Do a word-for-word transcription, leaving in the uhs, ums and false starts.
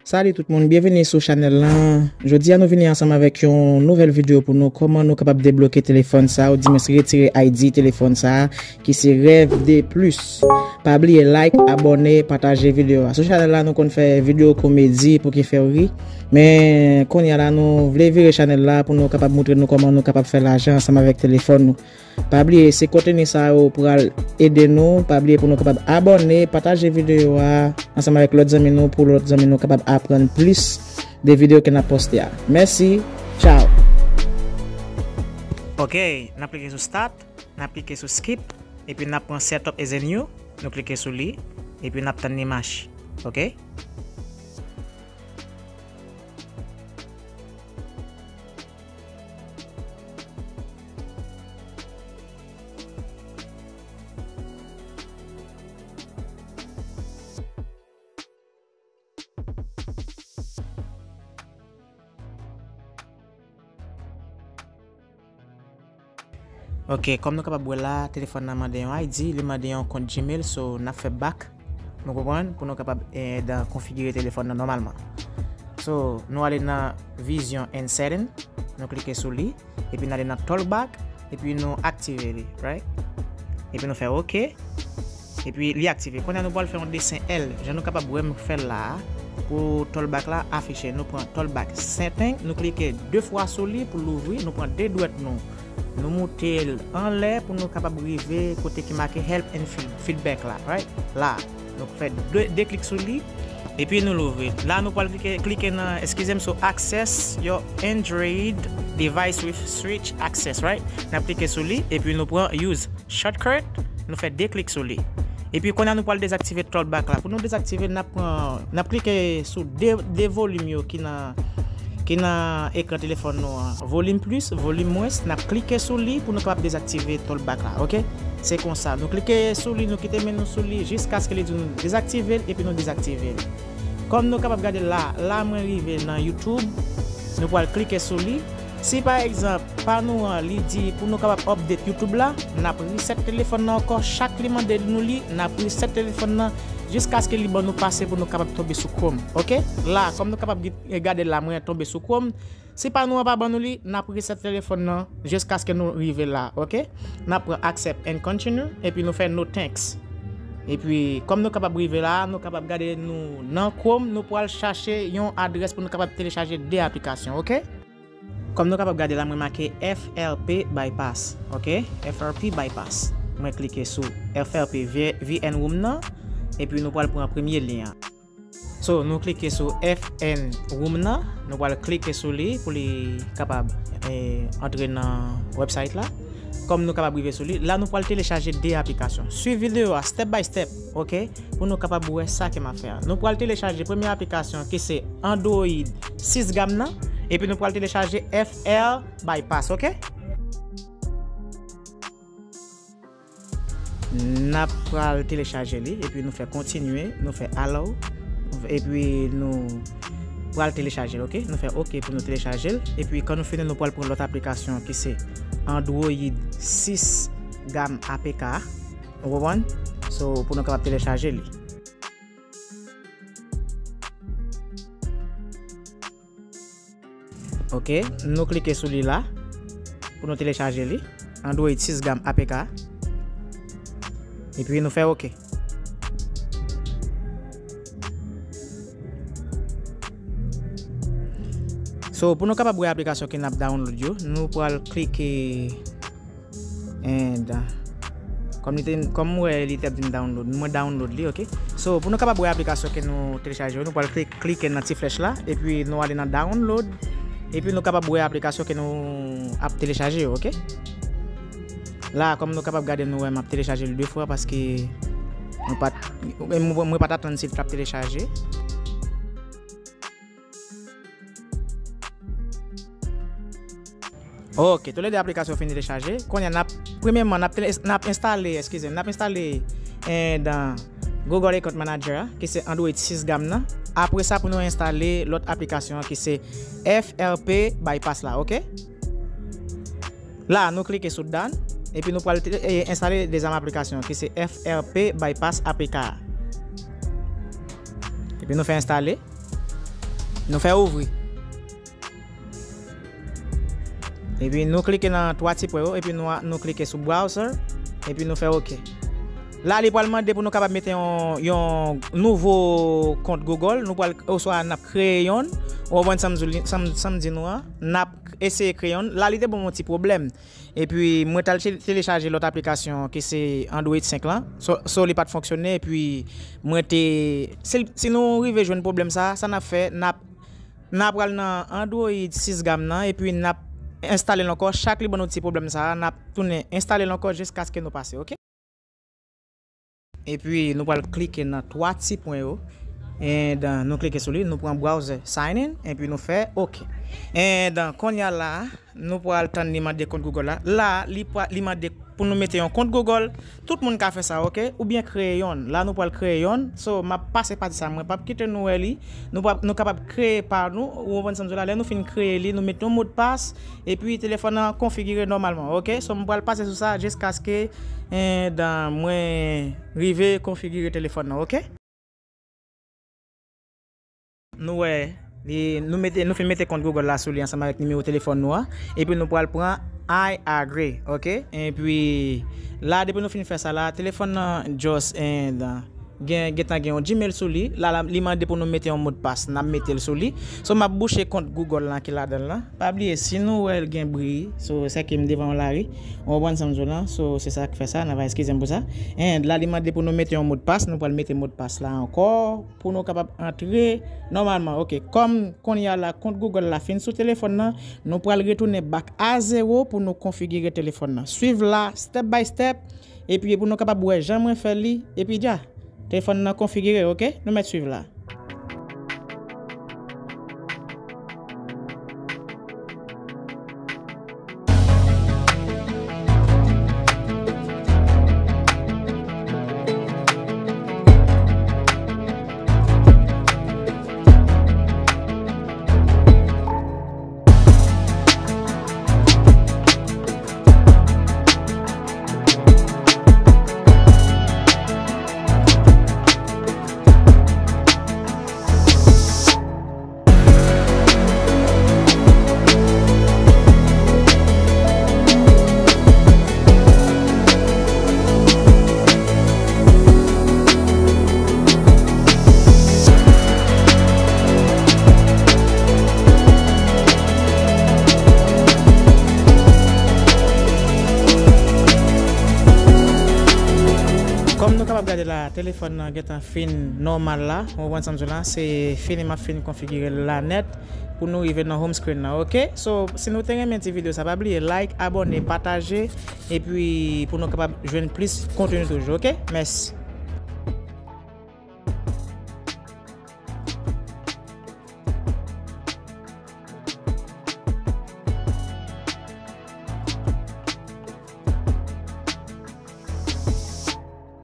Salut tout moun, byenveni sou chanèl lan. Jodi a nou vini ansanm avèk yon nouvèl videyo pou nou, kòman nou kapab debloke telefòn sa, oudimwens retire I D telefòn sa, ki se Rêve de Plus. Pa bliye like, abòne, pataje videyo a. Sou chanèl la nou konn fè videyo komedi pou ki fè w ri. Men kounye a la nou vle vire chanèl la pou nou kapab montre nou kòman nou kapab fè lajan ansanm avèk telefòn nou. Pa bliye, se konteni sa yo pral ede nou. Pa bliye pou nou kapab abòne, pataje videyo a ansanm avèk lòt zanmi nou, pou lòt zanmi nou kapab aprann plis de videyo ke n ap poste a. Mèsi, tchao. Ok, n ap klike sou start, n ap klike sou skip, epi n ap pran setup as a new, nou klike sou li, epi n ap tann li mache. Ok? Ok, kòm nou kapab wè la, telefòn nan mande yon I D, li mande yon kont Gmail, so n ap fè back. Nou konprann? Pou nou kapab, eh, dan konfigire telefòn nan nòmalman. So, nou ale nan Vision and Setting, nou klike sou li, epi n ale nan Talkback, epi nou aktive li, right? Epi nou fè ok, epi li aktive. Kounye a nou pral fè yon desen L, jan nou kapab wè m fè l la a, pou Talkback la afiche. Nou pran Talkback Setting, nou klike de fwa sou li pou l ouvri, nou pran de dwèt nou. Nou moute l anlè pou nou kapab rive kote ki make Help and Feed-, Feedback la, right? La, nou fè de, de klik sou li, epi nou louvri. La, nou pral klike, klike nan, eskize m, sou Access your Android device with switch access, right? N ap klike sou li, epi nou pran Use Shortcut, nou fè de klik sou li. Epi kounye a nou pral dezaktive Talkback la. Pou nou dezaktive l, n ap pran, n ap klike sou de, de volim yo ki nan, ki nan ekran telefòn nou an. Volim plis, volim mwens, n ap klike sou li pou nou kapab dezaktive Talkback la, ok? Se konsa, nou klike sou li, nou kite men nou sou li jiskaske li di nou dezaktive l, epi nou dezaktive l. Kòm nou kapab gade la, la mwen rive nan YouTube, nou pral klike sou li. Si pa egzanp, pa nou an, li di pou nou kapab update YouTube la, n ap reset telefòn nan ankò. Chak li mande nou li, n ap reset telefòn nan jiskaske li ban nou pase pou nou kapab tonbe sou Chrome. Ok? La, kòm nou kapab gi-, gade la, mwen tonbe sou Chrome. Si pa nou an pa ban nou li, n ap reset telefòn nan jiskaske nou rive la. Ok? N ap pran Accept and Continue, epi nou fè No Thanks. Epi, kòm nou kapab rive la, nou kapab gade nou nan Chrome, nou pral chache yon adrès pou nou kapab telechaje de aplikasyon. Ok? Kòm nou kapab gade la, mwen make F L P Bypass, ok? F L P Bypass. Mwen klike sou F L P V-, V N Room nan, epi nou pral pran premye lyen an. So, nou klike sou F N Room nan, nou pral klike sou li pou li kapab, eh, antre nan website la. Kòm nou kapab rive sou li, la nou pral telechaje de aplikasyon. Swiv videyo a step by step, ok? Pou nou kapab wè sa ke m ap fè a. Nou pral telechaje premye aplikasyon ki se Android sis gam nan, epi nou pral telechaje F L Bypass, ok? N ap pral telechaje li, epi nou fè kontinye, nou fè allow, epi nou pral telechaje l, ok? Nou fè ok pou nou telechaje l, epi kan nou fini, nou pral pran lòt aplikasyon ki se Android sis gam A P K a. Ou konprann? So, pou nou kapab telechaje li. Ok, nou klike sou li la pou nou telechaje li. Android sis gam A P K. Epi nou fè ok. So, pou nou kapab wè aplikasyon ke n ap download yo, nou pral klike And, uh, kòm li te, kòm m wè li te ap di m download, mwen download li, ok? So, pou nou kapab wè aplikasyon ke nou telechaje yo, nou pral klik, klike nan ti flèch la, epi nou ale nan download, epi nou kapab wè aplikasyon ke nou ap telechaje yo, ok? La, kòm nou kapab gade, nou wè m ap telechaje l de fwa paske mwen pa t, mwen, mwen pa t atann si l t ap telechaje. Ok, toulède aplikasyon fini telechaje. Kounye a, n ap, premyèman, n ap tele-, n ap enstale, eskize m, n ap enstale, eh, dan Google Account Manager a, ki se Android sis gam nan. Apre sa, pou nou enstale lòt aplikasyon an, ki se F L P Bypass la, ok? La, nou klike sou Done, epi nou pral te-, eh, enstale dezyèm aplikasyon, ki se F L P Bypass A P K a. Epi nou fè enstale. Nou fè ouvri. Epi nou klike nan twa ti pwen yo, epi nou, nou klike sou browser, epi nou fè OK. La, li pral mande pou nou kapab mete yon, yon nouvo kont Google, nou pral, oswa n ap kreye yonn, ou konprann sa m di, sa m, sa m di nou an, n ap eseye kreye yonn. La, li te ban m yon ti pwoblèm. Epi mwen t al te-, telechaje lòt aplikasyon ki se Android senk lan. So, so li pa t fonksyone, epi mwen te, si, si nou rive jwenn pwoblèm sa, sa n ap fè, n ap, n ap pral nan Android sis gam nan, epi n ap enstale l ankò. Chak li ban nou ti pwoblèm sa, n ap tounen enstale l ankò jiskaske nou pase, OK? Epi nou pral klike nan twa ti pwen yo. And, uh, nou klike sou li, nou pran browser sign in, epi nou fè OK. And, uh, kounye a la, nou pral tann li mande kont Google la. La, li pra-, li mande pou nou mete yon kont Google. Tout moun ka fè sa, OK? Oubyen kreye yonn. La, nou pral kreye yonn. So, m ap pase pati sa, mwen p ap kite nou wè li. Nou p ap, nou kapab kreye pa nou, ou konprann sa m di w la. Lè nou fin kreye li, nou mete yon modpas, epi telefòn nan konfigire nòmalman, OK? So, m pral pase sou sa jiskaske, eh, dan mwen rive konfigire telefòn nan, OK? Nou wè, li, nou mete, nou fin mete kont Google la sou li ansanm avèk nimewo telefòn nou an, epi nou pral pran I agree, OK? Epi la, depi nou fin fè sa la, telefòn nan just, eh, dan, gen, gentan gen yon Gmail sou li. La, la, li mande pou nou mete yon modpas, n ap mete l sou li. So, m ap bouche kont Google lan ki ladan l lan. Pa bliye, si nou wè l gen bri, so, sèke m devan yon lari. Ou konprann sa m di w lan? So, se sa k fè sa, n ap eskize m pou sa. And la, li mande pou nou mete yon modpas, nou pral mete modpas la ankò pou nou kapab antre nòmalman. OK, kòm kounye a la, kont Google la fin sou telefòn nan, nou pral retounen back a zewo pou nou konfigire telefòn nan. Swiv la, step by step. Epi pou nou kapab wè jan mwen fè li, epi dja, telefòn nan konfigire, OK? Nou mèt swiv la. Kòm nou kapab gade la, telefòn nan gentan fin nòmal la. Ou konprann sa m di w la, se fini m ap fin konfigire l la nèt pou nou rive nan home screen nan, OK? So, si nou te renmen ti videyo sa, pa bliye like, abòne, pataje, epi pou nou kapab jwenn plis konteni toujou, OK? Mèsi.